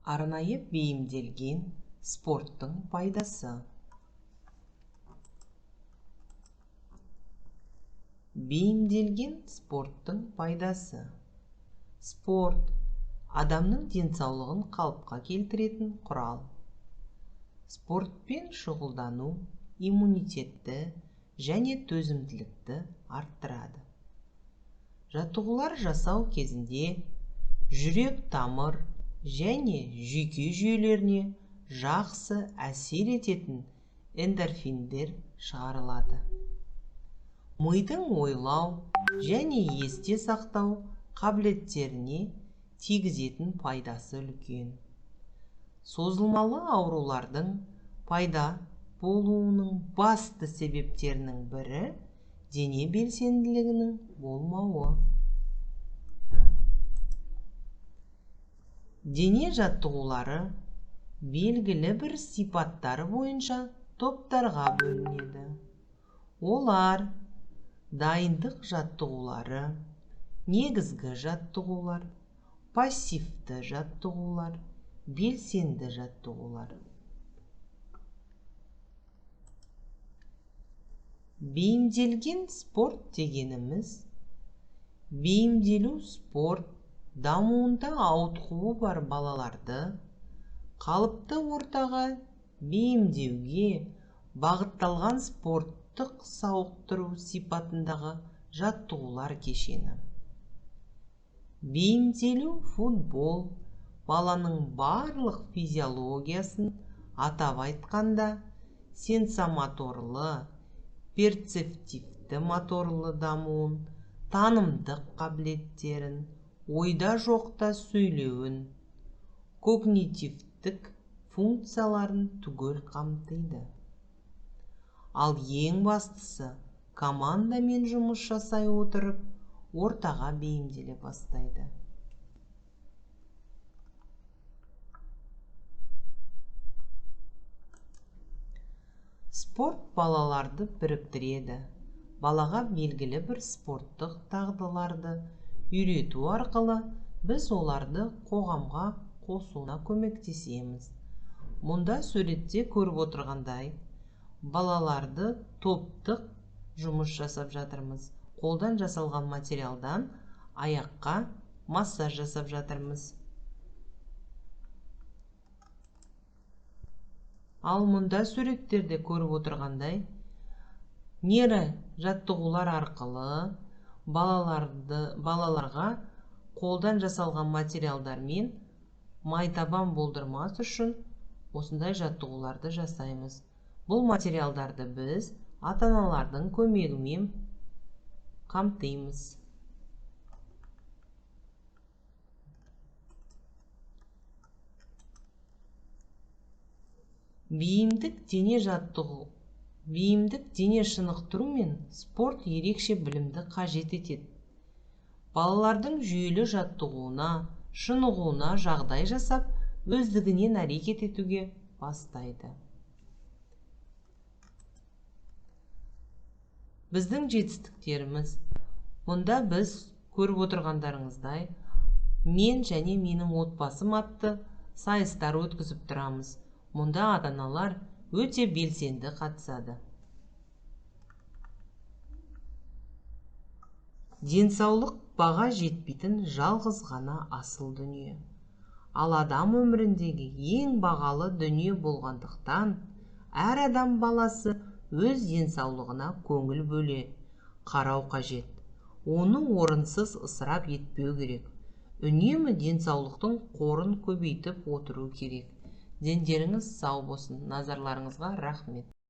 Арнайы бейімделген спорттың пайдасы. Бейімделген спорттың пайдасы. Спорт адамның денсаулығын қалыпқа келтіретін құрал. Спортпен шұғылдану иммунитетті және төзімділікті арттырады. Жаттығулар жасау кезінде жүрек тамыр және жүйке жүйелеріне жақсы әсер ететін эндорфиндер шығарылады. Мидың ойлау және есте сақтау қабілеттеріне тигізетін пайдасы үлкен. Созылмалы аурулардың пайда болуының басты себептерінің бірі дене белсенділігінің болмауы. Дене жаттығулары белгілі бір сипаттары бойынша топтарға бөлінеді. Олар: дайындық жаттығулары, негізгі жаттығулар, пассивті жаттығулар, белсенді жаттығулар. Бейімделген спорт дегеніміз бейімделу спорт дамуында ауытқуы бар балаларды қалыпты ортаға бейімдеуге бағытталған спорттық сауықтыру сипатындағы жаттығулар кешені. Бейімделу футбол баланың барлық физиологиясын, атап айтқанда, сенсомоторлы, перцептивті моторлы дамуын, танымдық қабілеттерін, ойда жоқта сөйлеуін, когнитивтік функцияларын түгел қамтиды. Ал ең бастысы, командамен жұмыс жасай отырып, ортаға бейімделе бастайды. Спорт балаларды біріктіреді. Балаға белгілі бір спорттық дағдыларды үйрету арқылы біз оларды қоғамға қосуына көмектесеміз. Мұнда суретте көріп отырғандай, балаларды топтық жұмыс жасап жатырмыз. Қолдан жасалған материалдан аяққа массаж жасап жатырмыз. Ал мұнда суреттерде көріп отырғандай, нейро жаттығулар арқылы балаларға қолдан жасалған материалдармен майтабан болдырмас үшін осындай жаттығуларды жасаймыз. Бұл материалдарды біз ата-аналардың көмегімен қамтимыз. Бейімдік дене жаттығу, бейімдік дене шынықтыру мен спорт ерекше білімді қажет етеді. Балалардың жүйелі жаттығуына, шынығуына жағдай жасап, өздігінен әрекет етуге бастайды. Біздің жетістіктеріміз. Мұнда біз көріп отырғандарыңыздай, мен және менің отбасым атты сайыстар өткізіп тұрамыз. Мұнда ата-аналар өте белсенді қатысады. Денсаулық баға жетпейтін жалғыз ғана асыл дүние. Ал адам өміріндегі ең бағалы дүние болғандықтан, әр адам баласы өз денсаулығына көңіл бөле қарау қажет. Оны орынсыз ысырап етпеу керек. Үнемі денсаулықтың қорын көбейтіп отыру керек. Дендеріңіз сау болсын. Назарларыңызға рахмет.